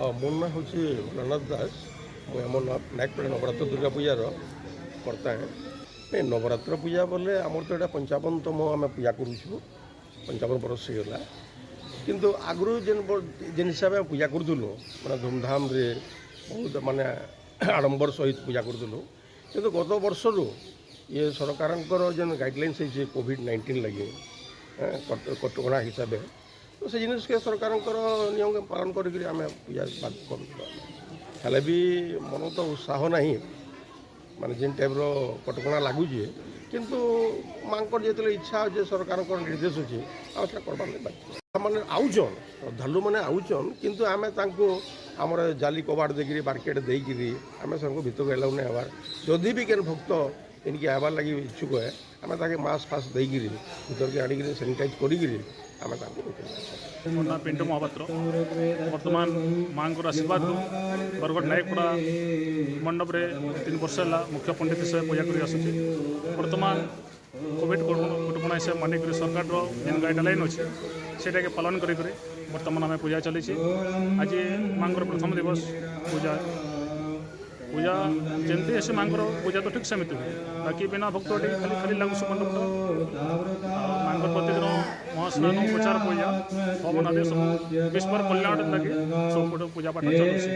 ମୋ ନାଁ ହେଉଛି ଭୋଳାନାଥ ଦାସ। ମୁଁ ଆମ ନାୟକପଡ଼ା ନବରାତ୍ର ଦୁର୍ଗା ପୂଜାର କର୍ତ୍ତା। ନାଇଁ, ନବରାତ୍ର ପୂଜା ବୋଲେ ଆମର ତ ଏଇଟା 55ତମ ଆମେ ପୂଜା କରୁଛୁ। 55 ବର୍ଷ ହେଇଗଲା। କିନ୍ତୁ ଆଗରୁ ଯେନ୍ ହିସାବେ ଆମେ ପୂଜା କରୁଥିଲୁ, ମାନେ ଧୁମଧାମରେ, ବହୁତ ମାନେ ଆଡ଼ମ୍ବର ସହିତ ପୂଜା କରୁଥିଲୁ। କିନ୍ତୁ ଗତ ବର୍ଷରୁ ଇଏ ସରକାରଙ୍କର ଯେନ୍ ଗାଇଡ଼ଲାଇନ୍ସ ହେଇଛି କୋଭିଡ଼-19 ଲାଗି କଟକଣା ହିସାବେ, ତ ସେ ଜିନିଷକେ ସରକାରଙ୍କର ନିୟମ ପାଳନ କରିକିରି ଆମେ ପୂଜା ପାଠ କରୁଛୁ। ହେଲେ ବି ମନ ତ ଉତ୍ସାହ ନାହିଁ, ମାନେ ଯେନ୍ ଟାଇପ୍ର କଟକଣା ଲାଗୁଛି। କିନ୍ତୁ ମାଙ୍କର ଯେତେବେଳେ ଇଚ୍ଛା ଅଛି, ସରକାରଙ୍କର ନିର୍ଦ୍ଦେଶ ଅଛି, ଆଉ ସେଟା କରବାର୍ ଲାଗି ବାଧ୍ୟ। ମାନେ ଆଉଛନ୍, ଶ୍ରଦ୍ଧାଳୁମାନେ ଆଉଛନ୍, କିନ୍ତୁ ଆମେ ତାଙ୍କୁ ଆମର ଜାଲି କବାଟ ଦେଇକିରି, ବାରିକେଡ଼ ଦେଇକିରି ଆମେ ସେମାନଙ୍କୁ ଭିତରକୁ ଏଲାଉ ନାଇଁ ହେବାର୍। ଯଦି ବି କେନ୍ ଭକ୍ତ ଏନିକି ଆଇବାର୍ ଲାଗି ଇଚ୍ଛୁକ ହେ, ଆମେ ତାକେ ମାସ୍କ ଫାସ୍କ ଦେଇକିରି, ଭିତରକେ ଆଣିକିରି, ସାନିଟାଇଜ୍ କରିକିରି ଆମେ ତାଙ୍କୁ ଭିତରକୁ ମୋ ନାଁ ପିଣ୍ଟୁ ମହାପାତ୍ର। ବର୍ତ୍ତମାନ ମାଆଙ୍କର ଆଶୀର୍ବାଦରୁ ବରଗଡ଼ ନାୟକପଡ଼ା ମଣ୍ଡପରେ 3 ବର୍ଷ ହେଲା ମୁଖ୍ୟ ପଣ୍ଡିତ ହିସାବରେ ପୂଜା କରି ଆସୁଛି। ବର୍ତ୍ତମାନ କୋଭିଡ଼ କଟକଣା ହିସାବରେ ମାନିକରି, ସରକାରର ଯେନ୍ ଗାଇଡ଼ଲାଇନ୍ ଅଛି ସେଇଟାକେ ପାଳନ କରିକରି ବର୍ତ୍ତମାନ ଆମେ ପୂଜା ଚାଲିଛି। ଆଜି ମାଆଙ୍କର ପ୍ରଥମ ଦିବସ ପୂଜା। ପୂଜା ଯେମିତି ଆସେ, ମାଆଙ୍କର ପୂଜା ତ ଠିକ୍ ସେମିତି ହୁଏ। ବାକି ବିନା ଭକ୍ତ ଟିକେ ଖାଲି ଖାଲି ଲାଗୁଛି ମଣ୍ଡପଟା। ଆଉ ମାଆଙ୍କର ପ୍ରତିଦିନ ମହାସ୍ନାନ, ଉପଚାର ପୂଜା, ହବନ ଆଦି ସବୁ ବିଶ୍ୱର କଲ୍ୟାଣ ଲାଗି ସବୁ ପୂଜା ପାଠ ଚାଲୁଛି।